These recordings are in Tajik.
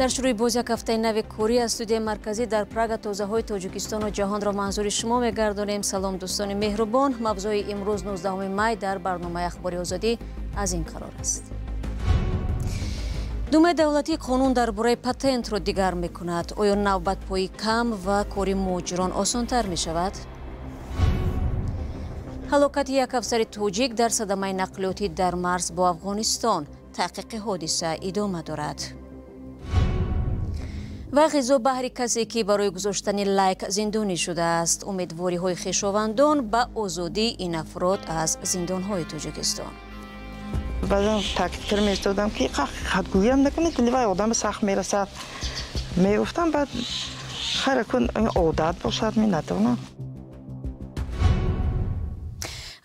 Дар шурӯи боз як ҳафтаи нави корӣ аз студияи марказӣ дар Прага тозаҳои Тоҷикистону ҷаҳонро манзури шумо мегардонем. Салом дӯстони меҳрубон. Мавзӯи имрӯз 19 май дар барномаи Ахбори Озодӣ аз ин қарор аст. Думаи давлатӣ қонун дар бораи патентро дигар мекунад. Оё навбатпоӣ кам ва кори муҳоҷирон осонтар мешавад? Ҳалокати як афсари тоҷик дар садамаи нақлиётӣ дар марз бо Афғонистон. Таҳқиқи ҳодиса идома дорад. Ва ғизо баҳри касе ки барои гузоштани лайк зиндонӣ шудааст. Умедвориҳои хешовандон ба озодии ин афрод аз зиндонҳои Тоҷикистон. Баъзан таъкид кар меистодам, ки ҳақиқатгӯям накунед, вай одами сахт мерасад. Мегуфтам, баъд хайр, кун одат бошад, минатонам.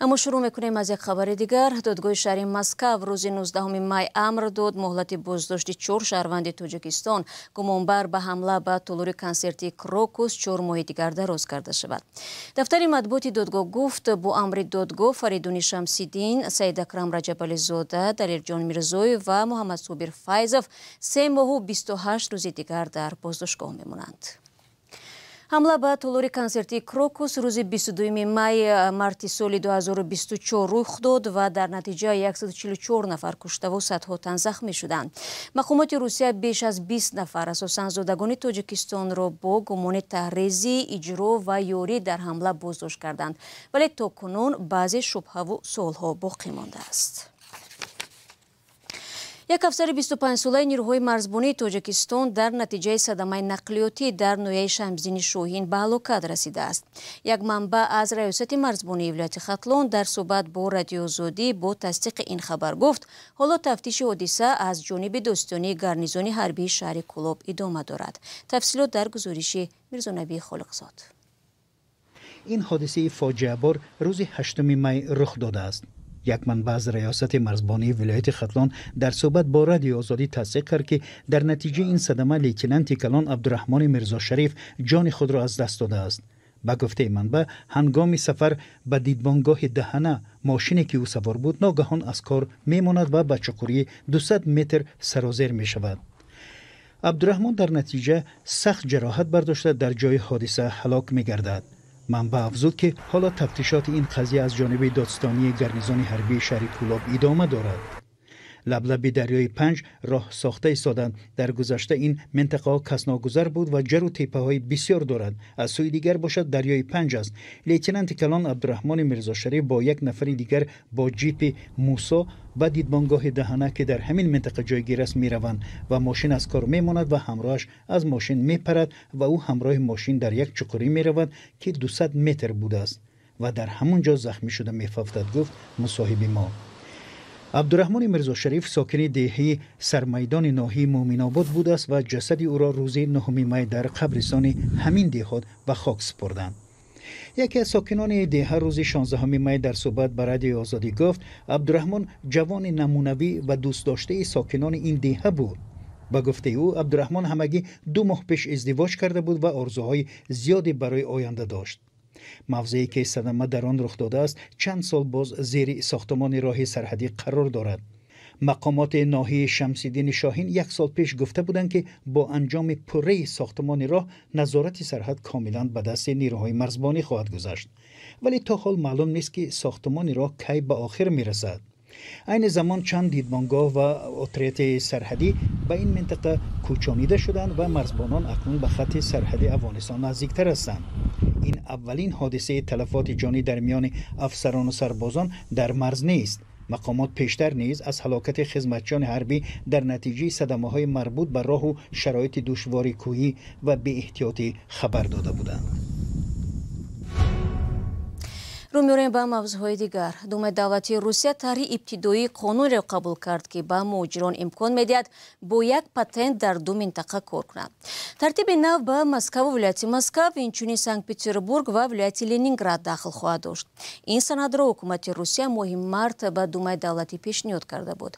Аммо шурӯъ мекунем аз як хабари дигар. Додгоҳи шаҳри Москав рӯзи 19 май амр дод муҳлати боздошти 4 шаҳрванди Тоҷикистон гумонбар ба ҳамла ба толори консертии Крокус 4 моҳи дигар дароз карда шавад. Дафтари матбуоти додгоҳ гуфт, бо амри додгоҳ Фаридуни Шамсиддин, Саидакрам Раҷабализода, Далерҷон Мирзоев ва Муҳаммадсобир Файзов 3 моҳу 28 рӯзи дигар дар боздоштгоҳ мемонанд. Ҳамла ба толори консертии Крокус рӯзи 22 май марти соли 2024 рух дод ва дар натиҷа 144 нафар куштаву садҳо тан захмӣ шуданд. Мақомоти Русия беш аз 20 нафар, асосан зодагони Тоҷикистонро бо гумони таҳрезӣ, иҷро ва ёрӣ дар ҳамла боздошт карданд. Вале то кунун баъзе шубҳаву суолҳо боқӣ мондааст. Як афсари 25-солаи нирӯҳои марзбонии Тоҷикистон дар натиҷаи садамаи нақлиётӣ дар ноҳияи Шамсиддини Шоҳин ба ҳалокат расидааст. Як манбаъ аз раёсати марзбонии вилояти Хатлон дар суҳбат бо Радиои Озодӣ бо тасдиқи ин хабар гуфт, ҳоло тафтиши ҳодиса аз ҷониби дӯстонии гарнизони ҳарбии шаҳри Кӯлоб идома дорад. Тафсилот дар гузориши Мирзонабии Холиқзод. Ин ҳодисаи фоҷиабор рӯзи 8 май рух додааст. Як манбаъ аз раёсати марзбонии вилояти Хатлон дар суҳбат бо Радиои Озодӣ тасдиқ кард, ки дар натиҷаи ин садама лейтенанти калон Абдураҳмони Мирзошариф ҷони худро аз даст додааст. Ба гуфтаи манбаъ, ҳангоми сафар ба дидбонгоҳи Даҳана мошине ки ӯ савор буд ногаҳон аз кор мемонад ва ба чуқурии 200 метр сарозер мешавад. Абдураҳмон дар натиҷа сахт ҷароҳат бардошта дар ҷои ҳодиса ҳалок мегардад. Манбаъ афзуд, ки ҳоло тафтишоти ин қазия аз ҷониби додстонии гарнизони ҳарбии шаҳри Кӯлоб идома дорад. Лаблаби дарёи Панҷ роҳ сохта истоданд. Дар гузашта ин минтақаҳо касногузар буд ва ҷару теппаҳои бисёр дорад. Аз сӯи дигар бошад дарёи Панҷ аст. Лейтенанти калон Абдураҳмони Мирзошариф бо як нафари дигар бо ҷипи Мусо ба дидбонгоҳи Даҳана, ки дар ҳамин минтақа ҷойгир аст, мераванд ва мошин аз кор мемонад ва ҳамроҳаш аз мошин мепарад ва ӯ ҳамроҳи мошин дар як чуқурӣ меравад, ки 200 метр будааст ва дар ҳамон ҷо захмӣ шуда мефавтад, гуфт мусоҳиби мо. Абдураҳмони Мирзошариф сокини деҳаи Сармайдони ноҳияи Муъминобод будааст ва ҷасади ӯро рӯзи 9 май дар қабристони ҳамин деҳот ба хок супурданд. Яке аз сокинони деҳа рӯзи 16 май дар суҳбат ба Радиои Озодӣ гуфт, Абдураҳмон ҷавони намунавӣ ва дӯстдоштаи сокинони ин деҳа буд. Ба гуфтаи ӯ, Абдураҳмон ҳамагӣ 2 моҳ пеш издивоҷ карда буд ва орзуҳои зиёде барои оянда дошт. Мавзее ки садама дар он рух додааст, чанд сол боз зери сохтмони роҳи сарҳадӣ қарор дорад. Мақомоти ноҳияи Шамсиддини Шоҳин як сол пеш гуфта буданд, ки бо анҷоми пурраи сохтмони роҳ назорати сарҳад комилан ба дасти нирӯҳои марзбонӣ хоҳад гузашт. Вале то ҳол маълум нест, ки сохтмони роҳ кай ба охир мерасад. Айни замон чанд дидбонгоҳ ва отряди сарҳадӣ ба ин минтақа кӯчонида шуданд ва марзбонон акнун ба хатти сарҳади Афғонистон наздиктар ҳастанд. Ин аввалин ҳодисаи талафоти ҷонӣ дар миёни афсарону сарбозон дар марз нест. Мақомот пештар низ аз ҳалокати хизматчиёни ҳарбӣ дар натиҷаи садамаҳои марбут ба роҳу шароити душвори кӯҳӣ ва беэҳтиётӣ хабар дода буданд. Рӯ меорем ба мавзӯъҳои дигар. Думаи давлатии Русия тарҳи ибтидоии қонунеро қабул кард, ки ба муҳоҷирон имкон медиҳад бо як патент дар 2 минтақа кор кунанд. Тартиби нав ба Москаву вилояти Москав, инчунин Санкт-Петербург ва вилояти Ленинград дахл хоҳад дошт. Ин санадро ҳукумати Русия моҳи март ба Думаи давлатӣ пешниҳод карда буд.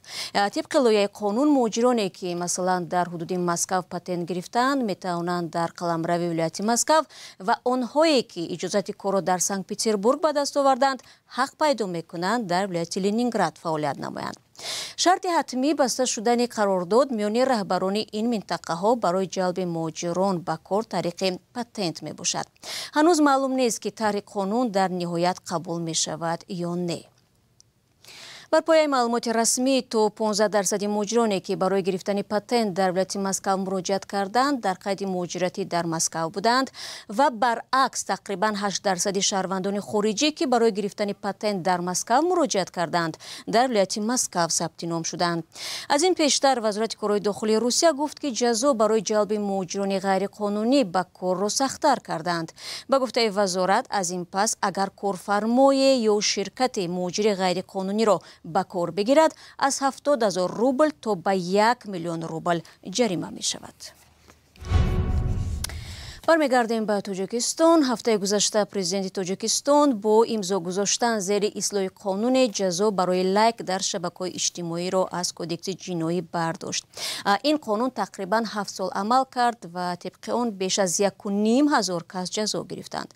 Тибқи лоиҳаи қонун, муҳоҷироне ки масалан дар ҳудуди Москав патент гирифтаанд, метавонанд дар қаламрави вилояти Москав ва онҳое ки иҷозати корро дар Санкт-Петербург ба даст даст оварданд, ҳақ пайдо мекунанд дар вилояти Ленинград фаъолият намоянд. Шарти ҳатмӣ баста шудани қарордод миёни раҳбарони ин минтақаҳо барои ҷалби муҳоҷирон ба кор тариқи патент мебошад. Ҳанӯз маълум нест, ки тарҳи қонун дар ниҳоят қабул мешавад ё не. Бар пояи маълумоти расмӣ, то 15% муҳоҷироне, ки барои гирифтани патент дар вилояти Москав муроҷиат карданд, дар қайди муҳоҷиратӣ дар Москав буданд ва баръакс тақрибан 8% шаҳрвандони хориҷӣ, ки барои гирифтани патент дар Москав муроҷиат карданд, дар вилояти Москав сабти ном шуданд. Аз ин пештар Вазорати корҳои дохилии Русия гуфт, ки ҷазо барои ҷалби муҳоҷирони ғайриқонунӣ ба корро сахттар карданд. Ба гуфтаи вазорат, аз ин пас агар корфармое ё ширкати муҳоҷири ғайриқонуниро ба кор бигирад, аз 70 000 рубл то ба 1 миллион рубл ҷарима мешавад. Бармегардем ба Тоҷикистон. Ҳафтаи гузашта президенти Тоҷикистон бо имзо гузоштан зери ислоҳи қонуне ҷазо барои лайк дар шабакаҳои иҷтимоиро аз кодекси ҷиноӣ бардошт. Ин қонун тақрибан 7 сол амал кард ва тибқи он беш аз 1500 кас ҷазо гирифтанд.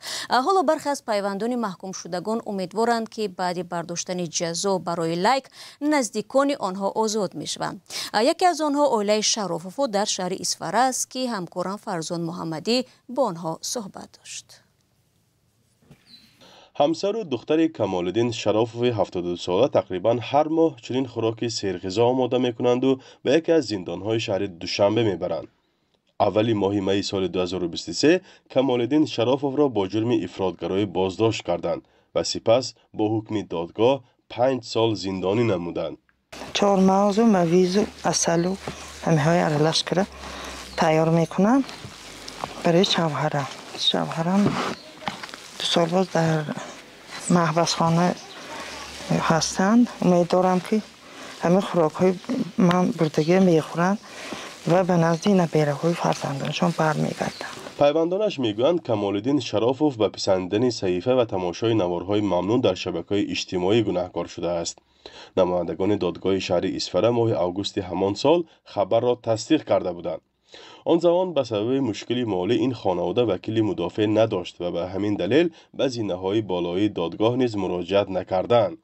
Ҳоло бархе аз пайвандони маҳкумшудагон умедворанд, ки баъди бардоштани ҷазо барои лайк наздикони онҳо озод мешаванд. Яке аз онҳо оилаи Шарофовҳо дар шаҳри Исфара аст, ки ҳамкорам Фарзон Муҳаммадӣ бо онҳо суҳбат дошт. Ҳамсару духтари Камолиддин Шарофови 72сола тақрибан ҳар моҳ чунин хӯроки серғизо омода мекунанду ба яке аз зиндонҳои шаҳри Душанбе мебаранд. Аввали моҳи майи соли 2023 Камолиддин Шарофовро бо ҷурми ифротгароӣ боздошт карданд ва сипас бо ҳукми додгоҳ 5 сол зиндонӣ намуданд. Чормағзу, мавизу, асалу ҳамиҳои аралаш кара тайёр мекунам барои шавҳарам. Шавҳарам 2 сол боз дар маҳбасхона ҳастанд. Умед дорам, ки ҳамин хӯрокҳои ман бурдагия мехӯранд ва ба назди набераҳои фарзандонашон бармегарданд. Пайвандонаш мегӯянд, Камолиддин Шарофов ба писандидани саҳифа ва тамошои наворҳои мамнӯъ дар шабакаҳои иҷтимоӣ гунаҳкор шудааст. Намояндагони додгоҳи шаҳри Исфара моҳи августи ҳамон сол хабарро тасдиқ карда буданд. Он замон ба сабаби мушкили молӣ ин хонавода вакили мудофеъ надошт ва ба ҳамин далел ба зинаҳои болоии додгоҳ низ муроҷиат накарданд.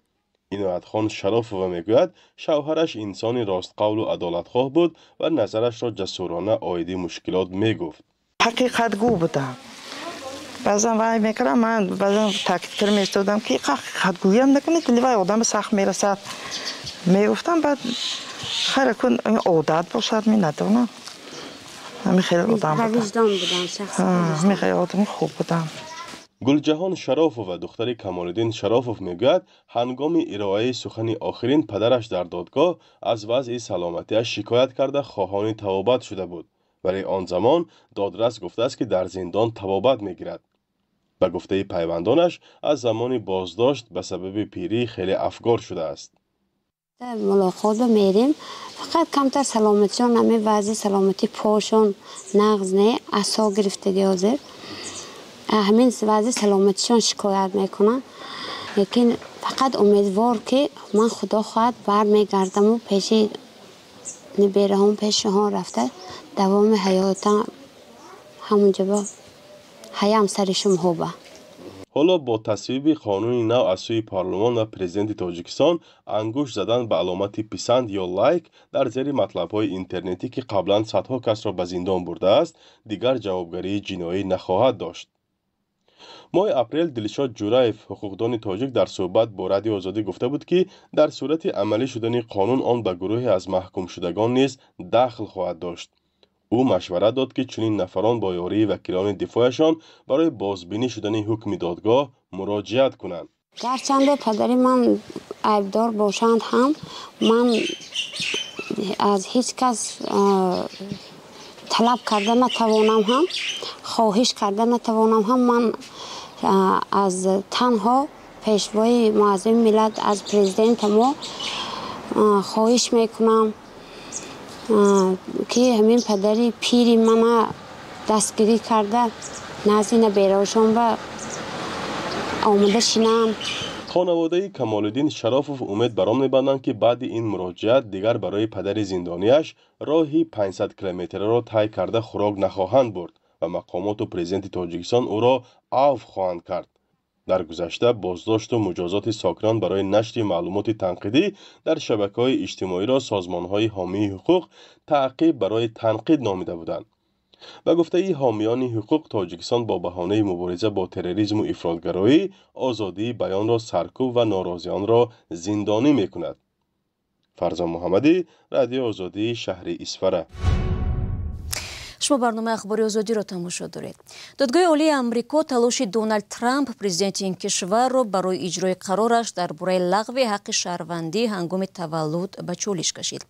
Иноятхон Шарофова мегӯяд, шавҳараш инсони ростқавлу адолатхоҳ буд ва назарашро ҷасурона оиди мушкилот мегуфт. Ҳақиқатгӯ будам. Баъзан вай мекардам, ман баъзан таъкид кара меистодам, ки ҳақиқатгӯям накунед, дили вай одами сахт мерасад, мегуфтам. Баъд хайр, кун одат бошад, надонам, ҳамин хеле одам будам, хеле одами хуб будам. Гулҷаҳон Шарофова, духтари Камолиддин Шарофов, мегӯяд, ҳангоми ироаи сухани охирин падараш дар додгоҳ аз вазъи саломатиаш шикоят карда, хоҳони табобат шуда буд, вале он замон додрас гуфтааст, ки дар зиндон табобат мегирад. Ба гуфтаи пайвандонаш, аз замони боздошт ба сабаби пирӣ хеле афгор шудааст. Мулоқот мерем, фақат камтар саломатишон, ҳами вазъи саломатӣ, пошон нағз не, асо гирифтаги ҳозир, ҳамин вазъи саломатишон шикоят мекунанд. Лекин фақат умедвор, ки ман, худо хоҳад, бармегардаму пеши набераҳом, пешиҳон рафта, давоми ҳаётам ҳамунҷо ҳаям сари шумҳоба. Ҳоло бо тасвиби қонуни нав аз сӯи парлумон ва президенти Тоҷикистон, ангушт задан ба аломати писанд ё лайк дар зери матлабҳои интернетӣ, ки қаблан садҳо касро ба зиндон бурдааст, дигар ҷавобгарии ҷиноӣ нахоҳад дошт. Моҳи апрел Дилшод Ҷураев, ҳуқуқдони тоҷик, дар суҳбат бо Радиои Озодӣ гуфта буд, ки дар сурати амалӣ шудани қонун он ба гурӯҳе аз маҳкумшудагон низ дахл хоҳад дошт. Ӯ машварат дод, ки чунин нафарон бо ёрии вакилони дифояшон барои бозбинӣ шудани ҳукми додгоҳ муроҷиат кунанд. Гарчанде падари ман айбдор бошанд ҳам, ман аз ҳеҷ кас талаб карда натавонам ҳам, хоҳиш карда натавонам ҳам, ман аз танҳо пешвои муаззами миллат, аз президента мо хоҳиш мекунам, ки ҳамин падари пири мана дастгирӣ карда, назди набераҳошон ба омода шинанд. Хонаводаи Камолиддин Шарофов умед бар он мебанданд, ки баъди ин муроҷиат дигар барои падари зиндониаш роҳи 500 километраро тай карда хӯрок нахоҳанд бурд ва мақомоту президенти Тоҷикистон ӯро авф хоҳанд кард. Дар гузашта боздошту муҷозоти сокинон барои нашри маълумоти танқидӣ дар шабакаҳои иҷтимоиро созмонҳои ҳомии ҳуқуқ таъқиб барои танқид номида буданд. Ба гуфтаи ҳомиёни ҳуқуқ, Тоҷикистон бо баҳонаи мубориза бо терроризму ифротгароӣ озодии баёнро саркӯб ва норозиёнро зиндонӣ мекунад. Фарзон Муҳаммадӣ, Радиои Озодӣ, шаҳри Исфара. Шумо барномаи Ахбори Озодиро тамошо доред. Додгоҳи Олии Амрико талоши Доналд Трамп, президенти ин кишварро барои иҷрои қарораш дар бораи лағви ҳаққи шаҳрвандӣ ҳангоми таваллуд ба чолиш кашид.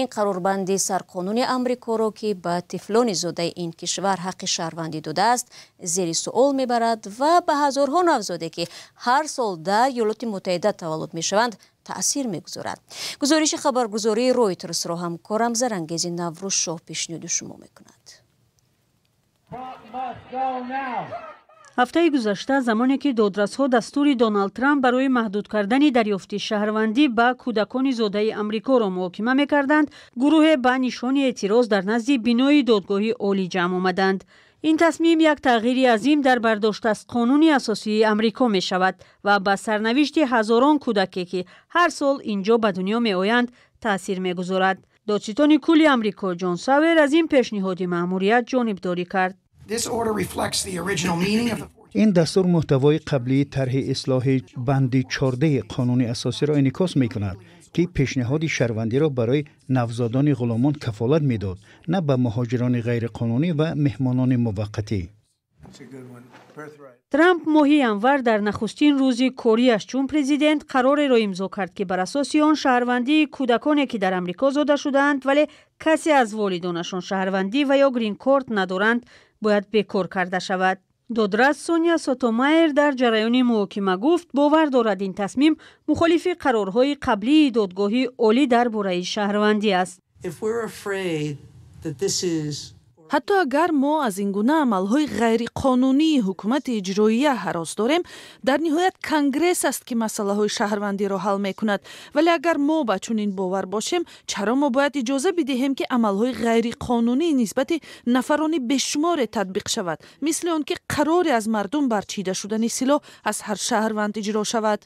Ин қарор банди сарқонуни Амрикоро, ки ба тифлони зодаи ин кишвар ҳаққи шаҳрвандӣ додааст, зери суол мебарад ва ба ҳазорҳо навзоде, ки ҳар сол дар Иёлоти Муттаҳида таваллуд мешаванд, таъсир мегузорад. Гузориши хабаргузории Ройтерсро ҳамкорам Зарангези Наврӯзшоҳ пешниҳоди шумо мекунад. Ҳафтаи гузашта, замоне ки додрасҳо дастури Доналд Трамп барои маҳдуд кардани дарёфти шаҳрвандӣ ба кӯдакони зодаи Амрикоро муҳокима мекарданд, гурӯҳе ба нишони эътироз дар назди бинои додгоҳи олӣ ҷамъ омаданд. Ин тасмим як тағйири азим дар бардошт аз қонуни асосии Амрико мешавад ва ба сарнавишти ҳазорон кӯдаке, ки ҳар сол инҷо ба дунё меоянд, таъсир мегузорад. Додситони кулли Амрико Ҷон Савер аз ин пешниҳоди маъмурият ҷонибдорӣ кард. Ин дастур муҳтавои қаблии тарҳи ислоҳи банди 14 қонуни асосиро инъикос мекунад, ки пешниҳоди шаҳрвандиро барои навзодони ғуломон кафолат медод, на ба муҳоҷирони ғайриқонунӣ ва меҳмонони муваққатӣ. Трамп моҳи январ дар нахустин рӯзи кориаш чун президент қарореро имзо кард, ки бар асоси он шаҳрвандии кӯдаконе, ки дар Амрико зода шудаанд, вале касе аз волидонашон шаҳрвандӣ ва ё грин-корт надоранд, бояд бекор карда шавад. Додрас Соня Сотомайер дар ҷараёни муҳокима гуфт, бовар дорад ин тасмим мухолифи қарорҳои қаблии додгоҳи олӣ дар бораи шаҳрвандӣ аст. Ҳатто агар мо аз ин гуна амалҳои ғайриқонунии ҳукумати иҷроия ҳарос дорем, дар ниҳоят Конгресс аст, ки масъалаҳои шаҳрвандиро ҳал мекунад. Вале агар мо ба чунин бовар бошем, чаро мо бояд иҷоза бидиҳем, ки амалҳои ғайриқонунӣ нисбати нафарони бешуморе татбиқ шавад, мисли он ки қароре аз мардум барчида шудани силоҳ аз ҳар шаҳрванд иҷро шавад?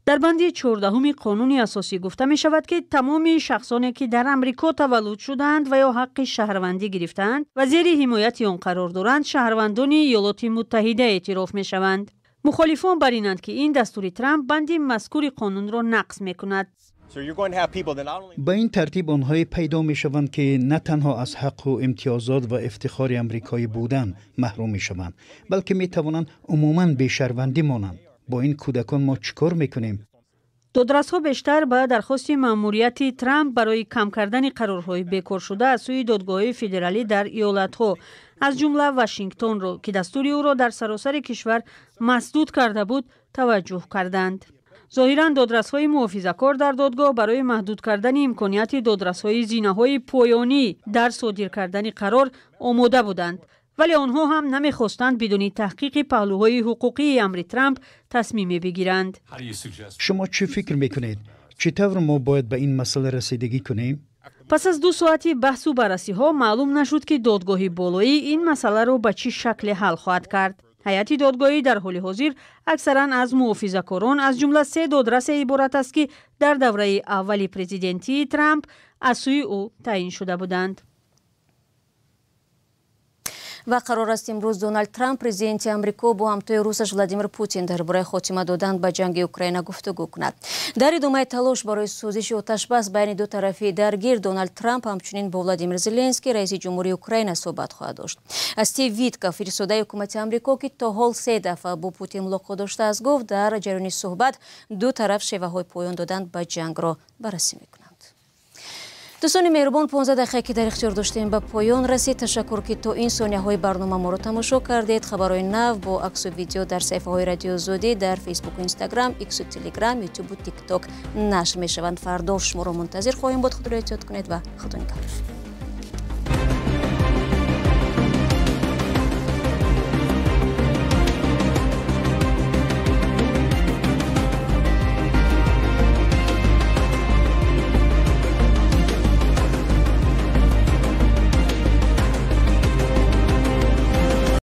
Дар банди 14 қонуни асосӣ гуфта мешавад, ки тамоми шахсоне, ки дар Амрико таваллуд шудаанд ва ё ҳаққи шаҳрвандӣ гирифтаанд ва зери ҳимояти он қарор доранд, шаҳрвандони Иёлоти Муттаҳида эътироф мешаванд. Мухолифон бар инанд, ки ин дастури Трамп банди мазкури қонунро нақз мекунад. Ба ин тартиб онҳое пайдо мешаванд, ки на танҳо аз ҳаққу имтиёзот ва ифтихори амрикоӣ будан маҳрум мешаванд, балки метавонанд умуман бешаҳрвандӣ монанд. Бо ин кӯдакон мо чӣ кор мекунем? Додрасҳо бештар ба дархости маъмурияти Трамп барои кам кардани қарорҳои бекоршуда аз сӯи додгоҳҳои федералӣ дар иёлатҳо, аз ҷумла Вашингтонро, ки дастури ӯро дар саросари кишвар масдуд карда буд, таваҷҷӯҳ карданд. Зоҳиран додрасҳои муҳофизакор дар додгоҳ барои маҳдуд кардани имконияти додрасҳои зинаҳои поёнӣ дар содир кардани қарор омода буданд, вале онҳо ҳам намехостанд бидуни таҳқиқи паҳлӯҳои ҳуқуқии амри Трамп тасмиме бигиранд. Шумо чӣ фикр мекунед? Чӣ тавр мо бояд ба ин масъала расидагӣ кунем? Пас аз 2 соати баҳсу баррасиҳо маълум нашуд, ки додгоҳи болоӣ ин масъаларо ба чӣ шакле ҳал хоҳад кард. Ҳайати додгоҳӣ дар ҳоли ҳозир аксаран аз муҳофизакорон, аз ҷумла 3 додрасе иборат аст, ки дар давраи аввали президентии Трамп аз сӯи ӯ таъин шуда буданд. Ва қарор аст имрӯз Доналд Трамп, президенти Амрико, бо ҳамтои русаш Владимир Путин дар бораи хотима додан ба ҷанги Украина гуфтугӯ кунад. Дар идомаи талош барои созиши оташбас байни ду тарафи даргир, Доналд Трамп ҳамчунин бо Владимир Зеленский, раиси ҷумҳурии Украина, суҳбат хоҳад дошт. Стив Витков, фиристодаи ҳукумати Амрико, ки то ҳол 3 дафъа бо Путин мулоқот доштааст, гуфт дар ҷараёни суҳбат ду тараф шеваҳои поён додан ба ҷангро баррасӣ мекунанд. Дӯстони меҳрубон, 15 дақиқа, ки дар ихтиёр доштем, ба поён расид. Ташаккур, ки то ин сонияҳои барнома моро тамошо кардед. Хабарҳои нав бо аксу видео дар саҳифаҳои Радиои Озодӣ дар Фейсбуку Инстаграм, Иксу Телеграм, Ютубу Тикток нашр мешаванд. Фардо шуморо мунтазир хоҳем буд. Худро эҳтиёт кунед ва худо нигаҳдор.